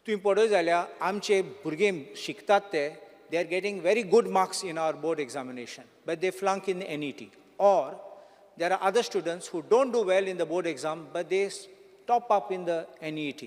तुवें पळय जाल्यार आमचे भुरगे शिकतात ते, they are getting very good marks in our board examination, but they flunk in NET, or there are other students who don't do well in the board exam, but they top up in the NET.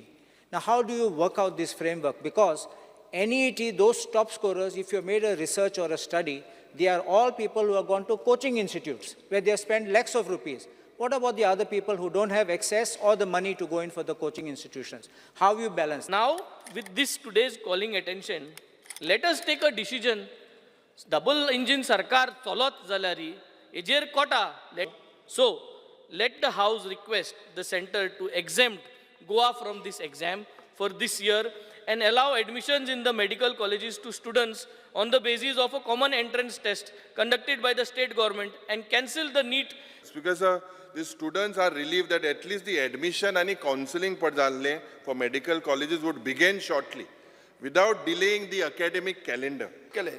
Now, how do you work out this framework? Because NET, those top scorers, if you made a research or a study, they are all people who have gone to coaching institutes where they have spent lakhs of rupees. What about the other people who don't have access or the money to go in for the coaching institutions? How you balance? Now, with this today's calling attention, let us take a decision. Double engine सरकार चलत जाल्यार हेजेर quota. So let the house request the center to exempt Goa from this exam for this year and allow admissions in the medical colleges to students on the basis of a common entrance test conducted by the state government and cancel the NEET. Because the students are relieved that at least the admission and counseling पड जाल्लें for medical colleges would begin shortly without delaying the academic calendar. केले.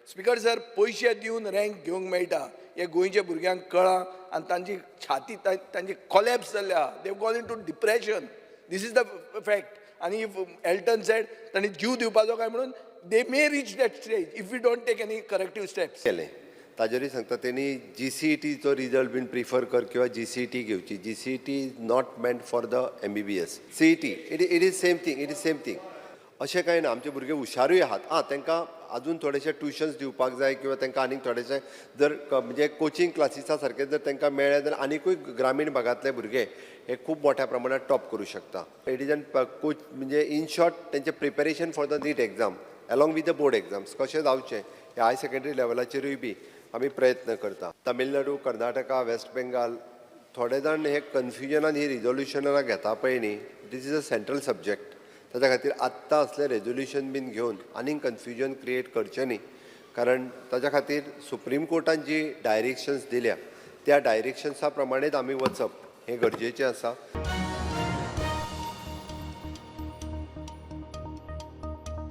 Speaker sir, पयशे दिवन rank घेवंक मेळटा हे गोंयच्या भुरग्यांक कळ्ळां आनी तांची छाती तांची कॉलॅप्स जाल्ल्या. They gone into depression. This is the fact. आनी if Elton said तांणी जीव दिवपाचो काय म्हणून, they may reach that stage if you don't take any corrective steps. केलें ताजेरूय सांगता. तेणी जीसीईटीचो रिजल्ट बीन प्रिफर कर किंवा जीसीईटी घेवची. GCET is not meant for the MBBS. CET, it is same thing, it is same thing. अशें कांय ना, आमचे भुरगे हुशारूय आहात. आं, तांकां अजून थोडेशे ट्युशन्स दिवपाक जाय किंवा तांकां आनीक थोडेशे जर म्हणजे कोचिंग क्लासीसा सारके जर तांकां मेळ्ळे जाल्यार आनिकूय ग्रामीण भागांतले भुरगे हे खूब मोठ्या प्रमाणात टॉप करूं शकता. It is an coach म्हणजे इन शॉर्ट तेंचें preparation for the NEET exam along with the board exams कशें जावचें हे हायर सेकंडरी लेवलाचेरूय बी आमी प्रयत्न करता. तमिळनाडू, कर्नाटका, वेस्ट बेंगाल, थोडे जाण हे कन्फ्युजनान ही रिजोल्युशनां घेता पळय न्ही. This is a central subject. ताच्या खातीर आत्तां असलें रेजोल्युशन बीन घेवन आनीक कन्फ्युजन क्रिएट करचें न्ही, कारण ताच्या खातीर सुप्रीम कोर्टान जी डायरेक्शन्स दिल्या त्या डायरेक्शन्सा प्रमाणेच आमी वचप हें गरजेचें आसा.